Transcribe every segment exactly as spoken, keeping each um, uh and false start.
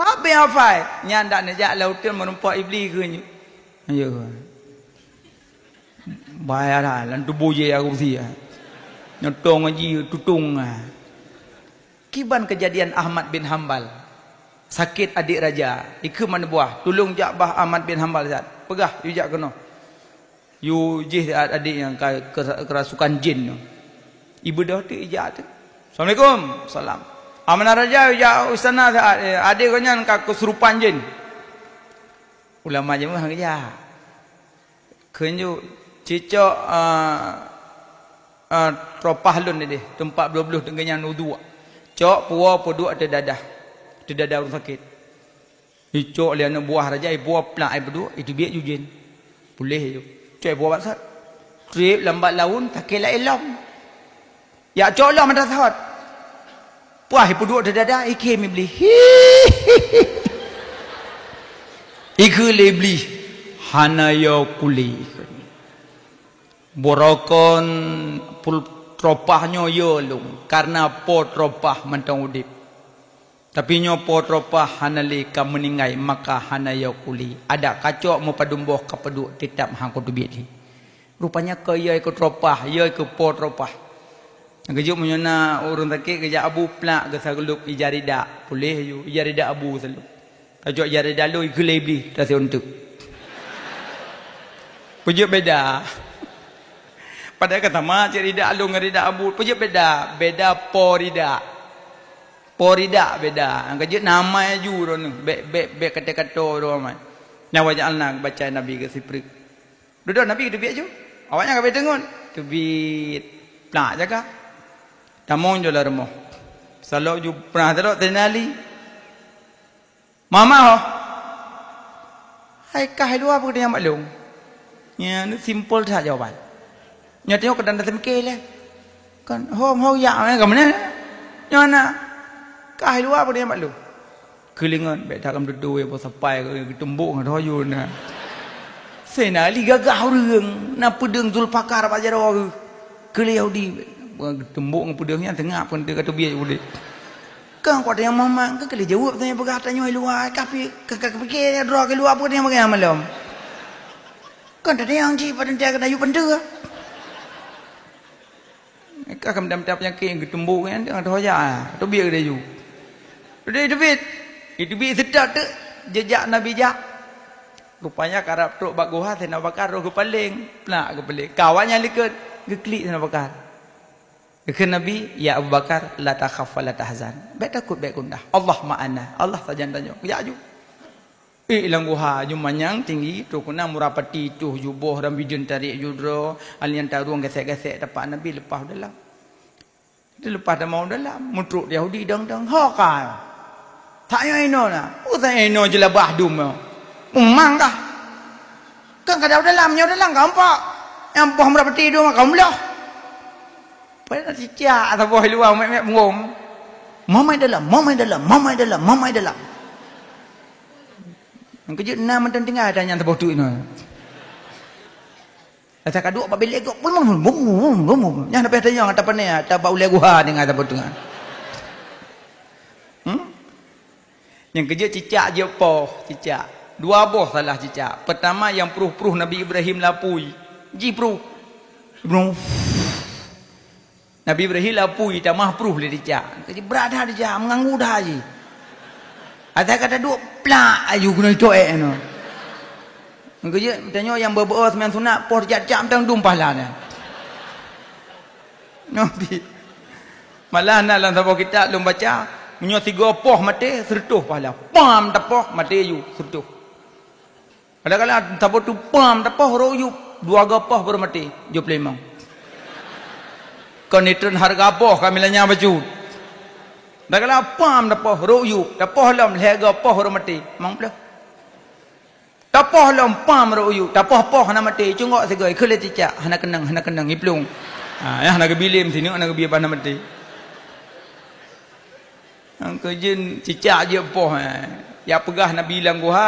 Habéh hafai, nyan dak neujak lam uteuen meurumpok Iblih keu nyoe. Ayo. Bahaya dah, lam tuboh jih aku beusi, ah. Nyontong ngaji tutong, ah. Kiban keujadian Ahmad bin Hambal. Sakét adék raja, ikheun aneuk buah, "Tulông jak bah Ahmad bin Hambal, Zat. Peugah, yue jak keunoe. Yue jih adék nyang ka, ke-, keurasukan jén nyoe." Ibeudôh teuk ijak teuk. "Assalamualaikum." "Salam." "Amanah raja, yue jak istana, Zat. Eh, adék gobnyan ka keusurupan jén." Ulama jeumaah geujak. Kheun ju, "Cicok, ah, ah, tropah lôn nideh, teumpat bloh-bloh teungoh nyan uduk. Cok puwoe peuduek ateueh dadah, ateueh dadah ureueng sakét." Icok lé aneuk buah raja, ipuwoe plak, ipeuduek, iteubiet ju jén. Puléh ju. Cok ipuwoe bak sot. Trép lam bak laun, sakét laén lom. Jak cok lom mata sot. Puah ipeuduek ateueh dadah, ikhém Iblih. Ikheun lé Iblih, "Hana yo kulé." Beurokon pul-, tropah nyoe yo lôn, kareuna po tropah mantong udép. Tapi nyoe po tropah hana lé ka meuninggai, maka hana yo kulé. Adak kacok meupadum boh kapeuduek teutap han kuteubiet lé. Rupanya keu yo keu tropah, yo keu po tropah. Geujok meunyoe na ureueng sakét geujak abu plak geusageulop ija ridak, puléh ju ija ridak abu sageulop. Tajok ija ridak lôn, ikheun lé Iblih, "Taseunteuk." Peujeuet beda. Padahai ka sama cit ridak lôn ngon ridak abu. Peujeuet beda, beda po ridak. Po ridak beda. Nyang keujeuet na amai aju droeneuh. Bék, bék, bék kato-kato droe amai. Nyan wajah Allah baca Nabi keu sipreuk. Dudoe Nabi geuteubiet ju. Awaknyan ka bék teungon. Teubiet. Plak jaga. Tamong ju lam rumoh. Salok ju prah salok Saidina Ali. Mama ho. Hai kah hai luwa peue nyang bak lôn? Nyan simple that jawaban. Nyoe teuh keudan dah teumike lé. Kan ho ho yak meh ka meunan. Nyoe na. Kah hai luwa peue nyang bak lôn? Keulingon bèk that lam dudoe boh sapai geutumbok ngon ho yue na. Sena li gagah ureueng na peudeueng Zulfakar bak jaroe geuh. Keu lé Yahudi geutumbok ngon peudeueng nyan teungap pun teu ka teubiet Yahudi. Kang kuat nyang mamak keu keu lé jaweueb tanya peugah tanyoe luwa, ka pi-, ka, ka pike droe keu luwa peue nyang peugah malom. Kan tadi nyang ji pada ntia keu dayu penteue. Ka keumdam-dam panyakét geutumbok nyan teuh hoja, teubiet keu dayu. Teubiet, teubiet. Teubiet seutôt teuk jejak Nabi jak. Rupanya karab trok bak guha Saidina Abu Bakar roh geupaleng, plak geupaleng. Ka awaknyan likot geuklik Saidina Abu Bakar. Geukheun Nabi, "Ya Abu Bakar, la takhaf wa la tahzan." Bèk takot, bèk gundah. Allah ma'ana. Allah sajan tanyoe. Jak ju. Eh, lam guha ju manyang tinggi, troh keunan murah pati tuh ju boh dan bijeuen tarék ju droe, alian tarông gesek-gesek tapak Nabi leupah u dalam. Leupah tamong u dalam, meutrok Yahudi dong-dong, "Ho ka? That nyoe inoe na? Peue that inoe jeulabah dum nyoe? Umang kah? Kan ka u dalam, nyoe dalam ka umpok. Nyang boh murah pati dum ka umloh." Padahai cicak saboh i luwa mek-mek bungong. "Mamai dalam, mamai dalam, mamai dalam, mamai dalam." Nyang keujeuet na mantong tinggai ata nyan saboh teuk inoe. Ata ka duek bak bilék gop, bum, bum, bum. Nyan leubeh tanyong ata pane, ata bak ulèe guha tinggai saboh teuk nyan. Hmm? Nyang keujeuet cicak jeuet poh, cicak. Dua boh salah cicak. Peurtama nyang pruh-pruh Nabi Ibrahim lapui. Jipruh. Pruh. Nabi Ibrahim lapui tamah pruh lé cicak. Keuji brat that cicak, meunganggu that jih. Asai ka taduek plak aju keunoe itoe nyoe. Keuji tanyoe nyang beu-beu seumayang sunat poh jak-jak mantong dum pahala nyan. Nabi. Malah na lam saboh kitab lôn baca, meunyoe sigoe poh maté, seureutôh pahala. Pam tapoh, maté ju, seureutôh. Kadang-kadang saboh teuk pam tapoh rhot yup, dua goe poh baru maté, jeuet limong. Kon itreun hareuga poh ka milan nyan bacut. Kadang-kadang pam tapoh rhot yup, tapoh lom lhèe goe poh baru maté, limong ploh. Tapoh lom pam rhot yup, tapoh poh hana maté, cunggok sigoe, keu lé cicak, hana keunong, hana keunong, iplueng. Ha, nyan hana geubi lé meusineuk, hana geubi bah hana maté. Nyang keujeuet cicak jeuet poh, eh. Jak peugah Nabi lam guha,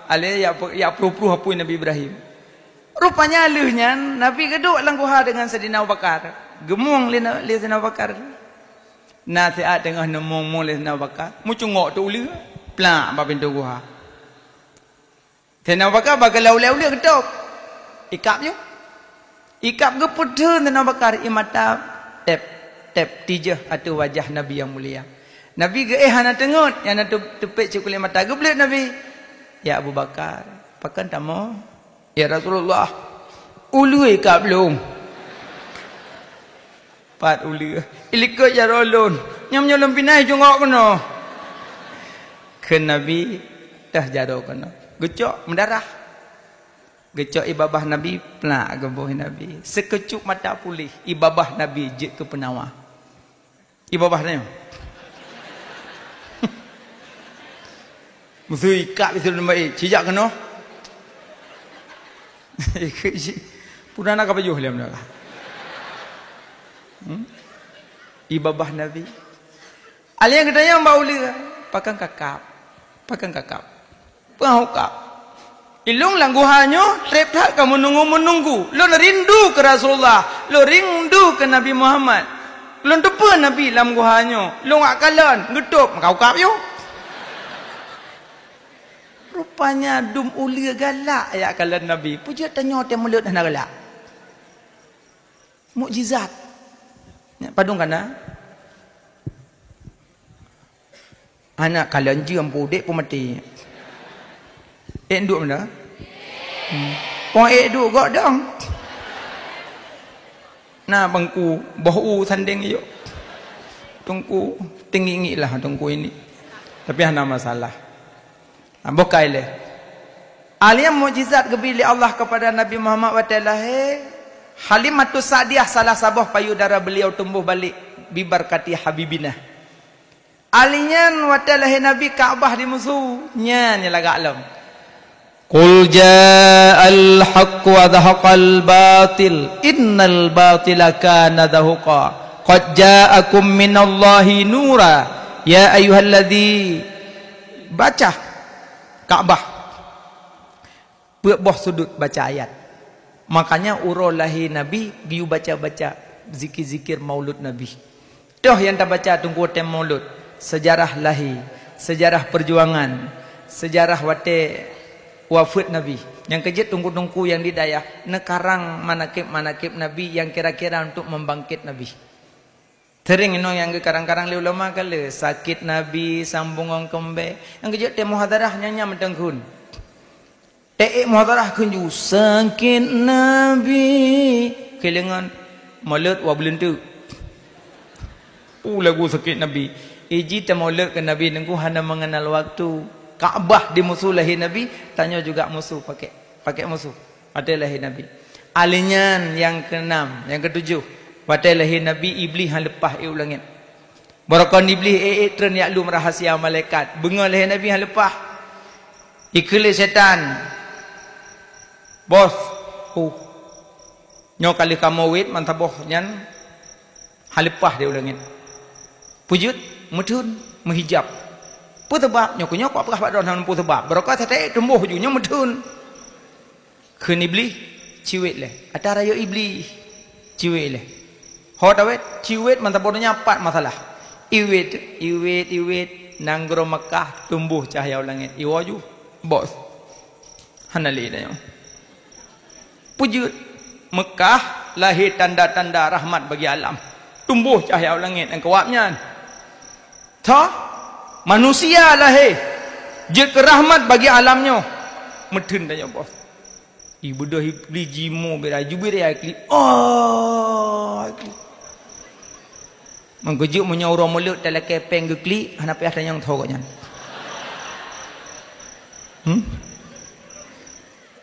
alèh jak pe-, jak pruh-pruh apui Nabi Ibrahim. Rupanya lheueh nyan, Nabi geuduek lam guha deungon Saidina Abu Bakar. Geumueng lé na-, lé Saidina Abu Bakar. Na siat teungoh neumueng-mueng lé Saidina Abu Bakar, meucunggok teuk uleue. Plak bak pintoe guha. Saidina Abu Bakar bak geulak ulèe-ulèe geutôb. Ikab nyoe. Ikab geupeutheun Saidina Abu Bakar, ie mata teb-teb tijeuh ateueh wajah Nabi nyang mulia. Nabi geuéh hana teungeut, nyang na teu-, teupék cit kulét mata. Geubleuet Nabi, "Ya Abu Bakar, pakon tamong?" "Ya Rasulullah, uleue ikab lôn." "Pat uleue?" "Ilikot jaroe lôn. Nyoe meunyoe lôn pinah ijungok keunoe." Kheun Nabi, "Teuh jaroe keunoe." Geucok meudarah. Geucok ie babah Nabi, plak geuboh ie Nabi. Sikeucup mata puléh, ie babah Nabi jeuet keu peunawa. Ie babah nyoe. Meuseu ikab itu leumbah, "Eh, cijak keunoe." Puna na ka pajoh lé meunyoe. Hmm? Ie babah Nabi. Alèh geutanyoe bak uleue, pakon kakab? Pakon kakab? Peue hukab? "Ilôn lam guha nyoe trép that ka meununggu-meununggu. Lôn rindu keu Rasulullah, lôn rindu keu Nabi Muhammad. Lôn teupeue Nabi lam guha nyoe, lôn jak kalon, geutôb, maka hukab yôh." Rupanya dum uleue galak jak kalon Nabi. Peue jeuet tanyoe teuh mulod hana galak? Mukjizat. Nyak padum kana? Aneuk kalon jeuem peuudép peumaté. Ék duek meunan? Hmm. Pong ék duek gok dong. Na bangku, boh u sandéng yôk. Teungku, teungiek-ngiek lah teungku ini. Tapi hana masalah. Ha, boh kai lé. Alèh nyan mukjizat geubri lé Allah kepada Nabi Muhammad watèe lahé, Halimatus Sa'diyah salah saboh payudara beliau tumbuh balek bibarkati habibina. Alèh nyan watèe lahé Nabi, Ka'bah dimusu, nyan nyang lagak lom. "Qul ja'al haqq wa zahaqal batil, innal batila kana zahuqa. Qad ja'akum minallahi nura, ya ayyuhalladzi," baca Ka'bah. Peuet boh sudut baca ayat. Makanya uroe lahé Nabi geuyue baca-baca zikir-zikir maulud Nabi. Toh nyang tabaca teungku watèe maulud, seujarah lahé, seujarah peujuangan, seujarah watèe wafeuet Nabi. Nyang keujeuet teungku-teungku nyang di dayah neukarang manakib-manakib Nabi nyang kira-kira untuk membangkit Nabi. Seuréng inoe nyang geukarang-karang lé ulama ka lheueh, sakét Nabi, sambong ngon keumbèe. Nyang keujeuet teuh muhadarah nyan nyang meuteungkheun. Teuék muhadarah kheun ju, sakét Nabi. Keulengan maulud wa beuleunteu. Peue lagu sakét Nabi. Iji tamaulud keu Nabi teungku hana mengenal waktu. Ka'bah dimusu lahé Nabi, tanyoe juga musu pakai, pakai musu. Watèe lahé Nabi. Alèh nyan nyang keunam, nyang keutujoh. Watèe lahé Nabi, Iblih han leupah ék u langèt. Barokon Iblih ék-ék treun jak lom rahasia malaikat. Beungoh lahé Nabi han leupah. Ikheun lé setan, "Bos, uh, nyoe ka lheueh kamoe wét mantong boh nyan han leupah di u langèt." Peue jeuet? Meutheun, meuhijab. Peue sabab? Nyoe keuh nyoe kok peugah bak droeneuh peue sabab? Barokon saté tumboh ju nyoe meutheun. Kheun Iblih, "Ciwét lé." Ata rayeuk Iblih, "Ciwét lé." Ho tawét, ciwét mantong boh nyan pat masalah. Iwét, iwét, iwét, nanggroe Meukah tumboh cahya u langèt. Iwoe ju, bos. Hana lé tanyoe. Peue jeuet? Meukah lahé tanda-tanda rahmat bagi alam. Tumboh cahya u langèt nyang keuwab nyan. Tho, manusia lahé jeuet keu rahmat bagi alam nyoe. Meutheun tanyoe, bos. Ibeudôh Iblih jimoe bira, jubir ya Iblih. Oh, Iblih. Meukeujeuet meunyoe uroe mulod talakèe péng geuklik, hana payah tanyong tho gobnyan. Hmm?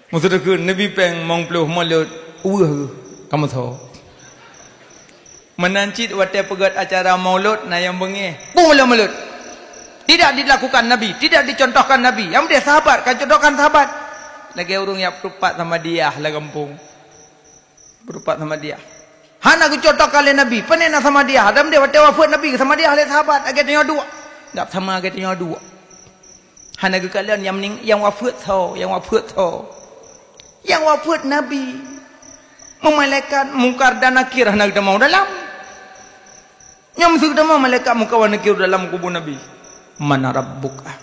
Meuseudeukeu Nabi péng limong ploh mulod, weueh kamoe tho. Meunan cit watèe peugöt acara maulud na nyang beungéh, peue maulud-maulud. Tidak dilakukan Nabi, tidak dicontohkan Nabi. Nyang meudeh sahabat, ka contohkan sahabat. Lagèe ureueng nyang peurupat Samadiyah lam gampông. Peurupat Samadiyah. Hana geucontohkan lé Nabi. Pane na Samadiyah? Adam deh watèe wafeuet Nabi, Samadiyah lé sahabat, lagèe tanyoe duek. Gab sama lagèe tanyoe duek. Hana geukalon nyang meuning-, nyang wafeuet tho, nyang wafeuet tho. Nyang wafeuet Nabi. Malaikat Mungkar dan Nakir hana geutamong dalam. Nyoe meuseu geutamong malaikat Mungkar wa Nakir dalam kubu Nabi. "Man rabbuka?"